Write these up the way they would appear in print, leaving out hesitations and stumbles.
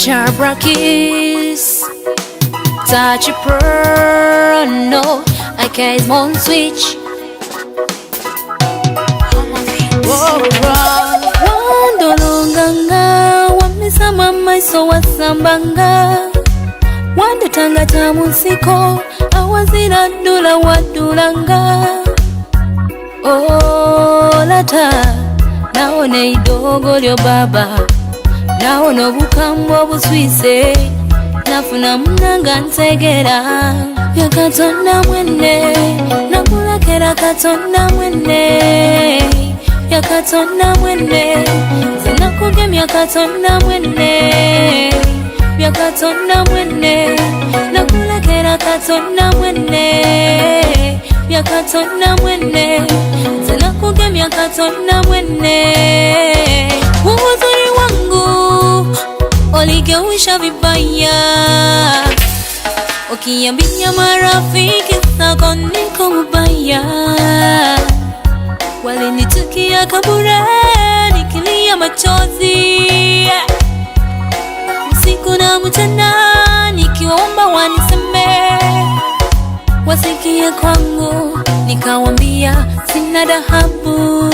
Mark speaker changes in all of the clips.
Speaker 1: Shabrakis Touch no I can't mon switch Wandolonganga wamisama maiso wasambanga wandetanga kya mu nsiko awazira ddula waddulanga olata nawona eidogo lyo baba nawona obukambwe obuswise nafuna munanga ntegera bya katonda mwene nakulekera katonda mwene bya katonda mwene nze nakugemya katonda mwene bya katonda mwene nakulekera katonda mwene bya katonda mwene nze nakugemya katonda mwene uzuri wangu oligeusha vibaya ukiambia marafiki zako niko mubaya walinitukia kabure nikilia machozi usiku na mchana nikiwaomba wanisamee wasikie kwangu, nikawambia sina dhahabu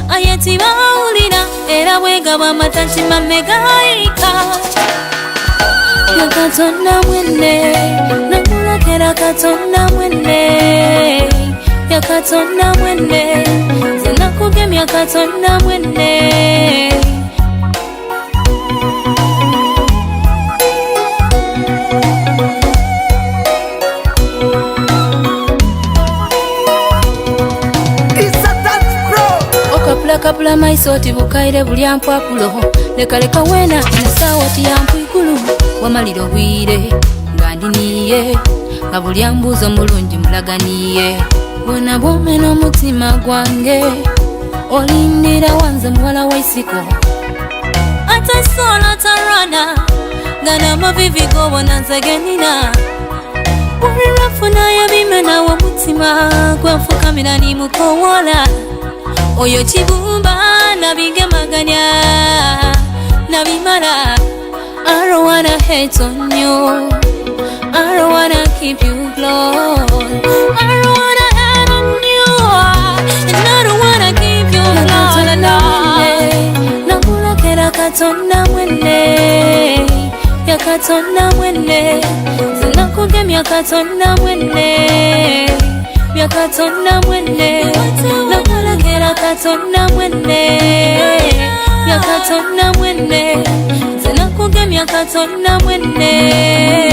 Speaker 1: ayetibaulira era bwegaba amatanti mamegaika ya katonda mwene nakulekera katonda mwene ya katonda mwene nze nakugemya katonda mwene
Speaker 2: It's a touch pro.
Speaker 1: okapulakapula maiso oti bukaire bulya mpwapulo lekaleka wena esawa tiyampwigulu wamalira obwire nga ndiniye nga bulya mbuuzo mulungi mulaganiye bwona bwomena omutima gwange olindira wanze muwala waisiko atasola tarwana nga namavivi gobona nze genina buli lwafunayo bimenawo omutima gwenfukamira nimukowola oyo kibumba nabigemaganya nabimala I don't wanna hate on you I don't wanna keep you close I don't wanna hate on you And I don't wanna keep you close nakulekera katonda mwene ya katonda mwene nze nakugemya katonda mwene bya katonda mwene nakulekera katonda mwene bya katonda mwene nze nakugemya katonda mwene.